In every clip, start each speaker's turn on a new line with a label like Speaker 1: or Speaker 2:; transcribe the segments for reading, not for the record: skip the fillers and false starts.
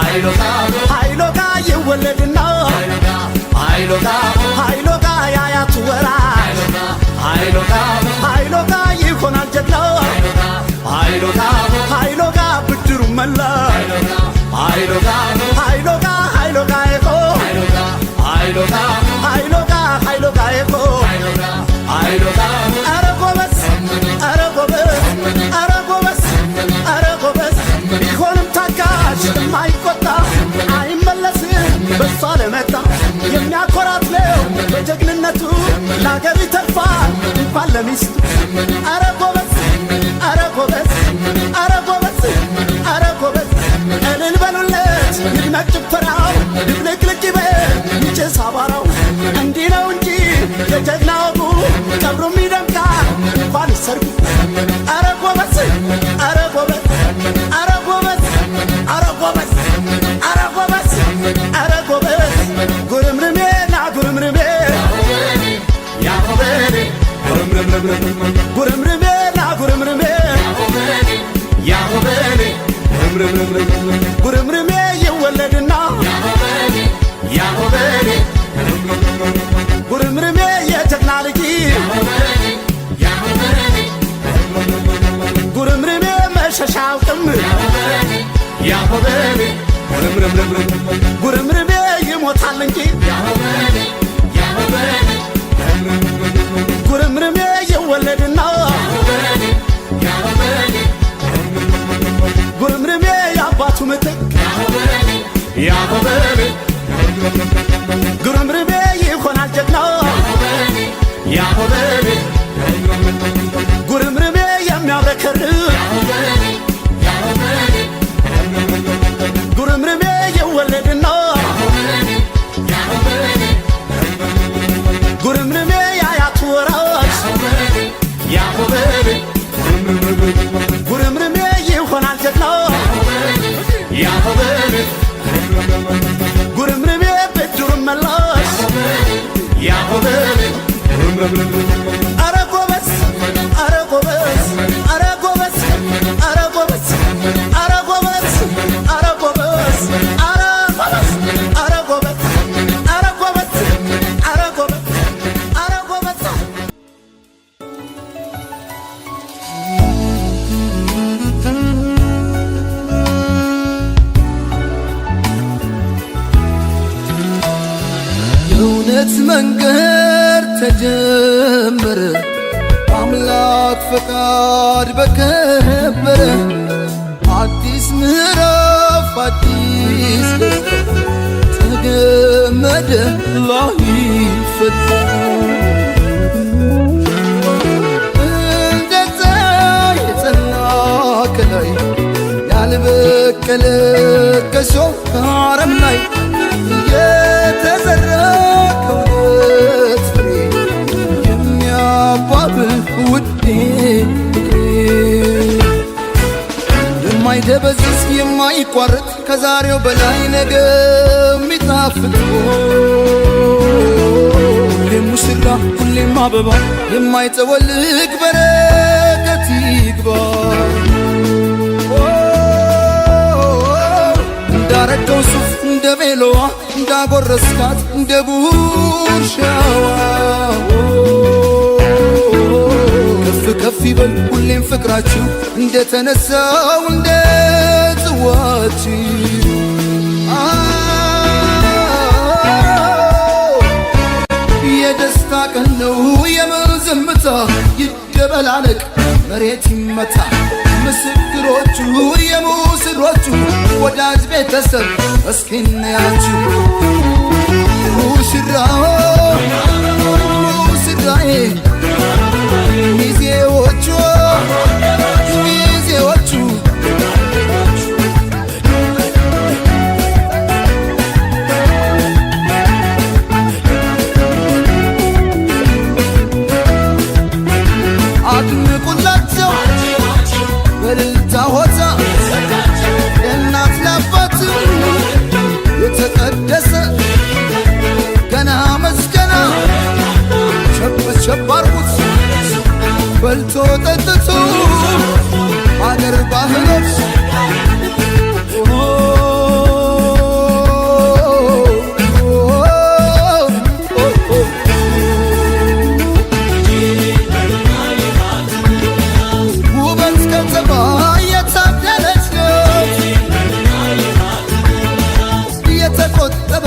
Speaker 1: ኃይሎጋ ይወለድና ኃይሎጋ ያያቱ ወራሽ ኃይሎጋ ይሆናል ጀግና ኃይሎጋ ብድሩ መላ ኃይሎጋ ኃይሎጋ ኤኮ ኃይሎጋ ኃይሎጋ ኤኮ። ኧረ ጎበዝ፣ ኧረ ጎበዝ፣ ኧረ ጎበዝ፣ ኧረ ጎበዝ፣ ቢሆንም ታጋሽ የማይቆጣ አይመለስም በሷ ለመጣ። የሚያኮራት ነው በጀግንነቱ፣ ለአገሩ ይተርፋል እንኳን ለሚስቱ። ኧረ ጎበዝ፣ ኧረ ጎበዝ፣ ኧረ ጎበዝ፣ ኧረ ጎበዝ፣ እልል በሉለት ይድመቅ ጭፈራው፣ ድብልቅልቅ ይበል ይጭስ አቧራው። እንዲህ ነው እንጂ የጀግና ወጉ፣ ቀብሩም ይደምቃል እንኳን ሰርጉ። ኧረ ጎበዝ፣ ኧረ ጎበዝ፣ ኧረ ጎበዝ፣ ኧረ ጎበዝ፣ ኧረ ጎበዝ፣ ኧረ ጎበዝ፣ ጉርምርሜ ና ጉርምርሜ፣ ጉርምርሜ ና ጉርምርሜ፣ ጉርምርሜ ይወለድና ጉርምርሜ የጀግና ልጅ ጉርምርሜ መሸሻ አውቅም ጉርምርሜ ይሞታል እንጂ። ጉርምርሜ ይወለድና ጉርምርሜ የአባቱ ምትክ ጉርምርሜ ይሆናል ጀግና ጉርምርሜ የሚያብረከርክ ጉርምርሜ ይወለድና ጉርምርሜ የአያቱ ወራሽ ጉርምርሜ ይሆናል ጀግና ጉርምርሜ ብድሩን መላሽ። ኧረ ጎበዝ፣ ኧረ ጎበዝ፣ ኧረ ጎበዝ፣ ኧረ ጎበዝ፣ ኧረ ጎበዝ፣ ኧረ ጎበዝ፣ ኧረ ጎበዝ፣ ኧረ ጎበዝ፣ ኧረ ጎበዝ፣ ኧረ ጎበዝ፣ ኧረ ጎበዝ።
Speaker 2: የእውነት መንገድ ተጀመረ፣ በአምላክ ፈቃድ በከበረ አዲስ ምዕራፍ፣ አዲስ ደስታ ተገመደ ላይፈታ። እንደ ፀሐይ የጸና፣ ከላይ ያልበቀለ፣ ከሾህ አረም ላይ የተዘራ፣ ከእውነት ፍሬ የሚያባብል ውዴ ፍቅሬ፣ የማይደበዝዝ የማይቋረጥ፣ ከዛሬው በላይ ነገ የሚጣፍጥ፣ ሁሌም ሙሽራ ሁሌም አበባ፣ የማይጠወልግ በረከት ይግባ። እንዳረገው ሱፍ እንደ ቤሎዋ፣ እንዳጎረስካት እንደ ጉርሻዋ፣ ከፍ ከፍ ይበል ሁሌም ፍቅራችሁ እንደተነሳው እንደ ጽዋችሁ። የደስታ ቀን ነው የምን ዝምታ፣ ይደበላለቅ መሬት ይመታ። ምስክሮቹ የሙስሮቹ ወዳጅ ቤተሰብ እስኪ እንያችሁ። ሙሽራው ሙሽራዬ፣ ሚዜዎቹ ሚዜዎቹ። አድምቁላቸው በእልልታ ሆታ፣ ለእናት ለአባት የተቀደሰ ገና መስገና ቸብ ቸብ አርጉ።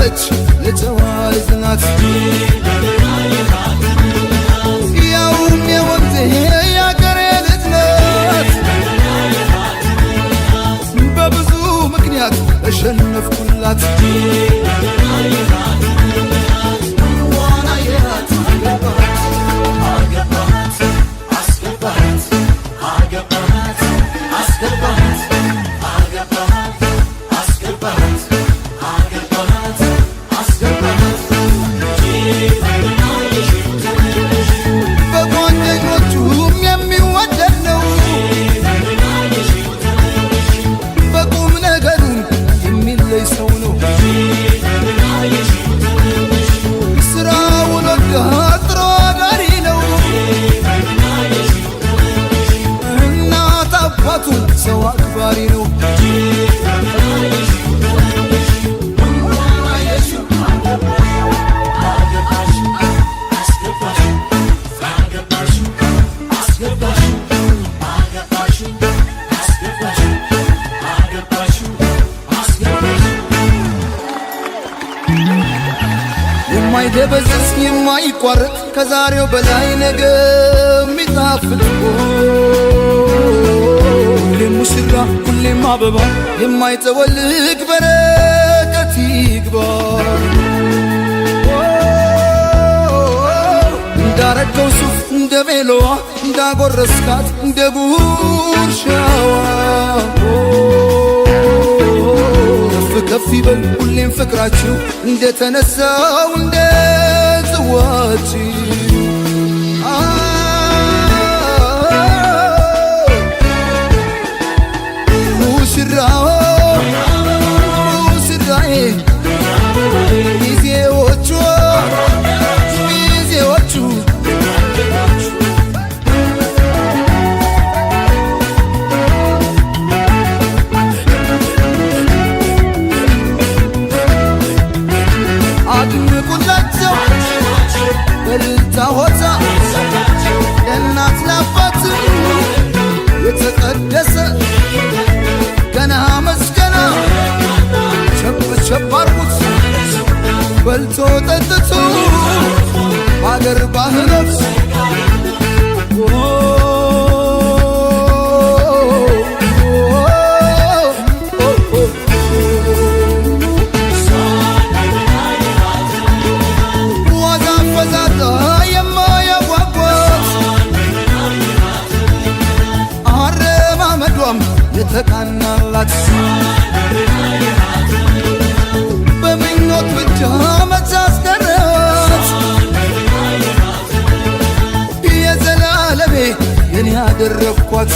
Speaker 2: የተዋበች የጨዋ ልጅ ናት። ያውም የወንዜ የአገሬ ልጅ ናት። በብዙ ምክንያት ተሸነፍኩላት። እንኳን አየሃት አገባሃት አስገባሃት አገባሃት አስገባሃት አገባሃት አስገባሃት አገባሃት አስገባሃት። በጓደኞቹም የሚወደድ ነው። በቁም ነገሩም የሚለይ ሰው ነው። ስራውን ወዶ ጥሮ አዳሪ ነው። እናት አባቱ ሰው አክባሪ ነው። የማይደበዝዝ የማይቋረጥ ከዛሬው በላይ ነገ የሚጣፍጥ፣ ሁሌም ሙሽራ ሁሌም አበባ የማይጠወልቅ በረከት ይግባ። እንዳረገው ሱፍ እንደ ቤሎዋ፣ እንዳጎረስካት እንደ ጉርሻዋ፣ ከፍ ከፍ ይበል ሁሌም ፍቅራችሁ እንደተነሳው እንደ ጽዋችሁ። ሙሽራው ሙሽራዬ፣ ሚዜዎቹ ሚዜዎቹ። አድምቁላቸው በልልታ ሆታ ለእናት ለአባት የተቀደሰ ገና መስገና። ቸብ ቸብ አርጉት በልቶ ጠጥቶ በአገር ባህሎች። ዋዛ ፈዛዛ የማያጓጓት፣ አረማመዷም የተቃናላት፣ በምኞት ብቻ መች አስቀረት፣ የዘላለሜ የኔ ያደረግኳት።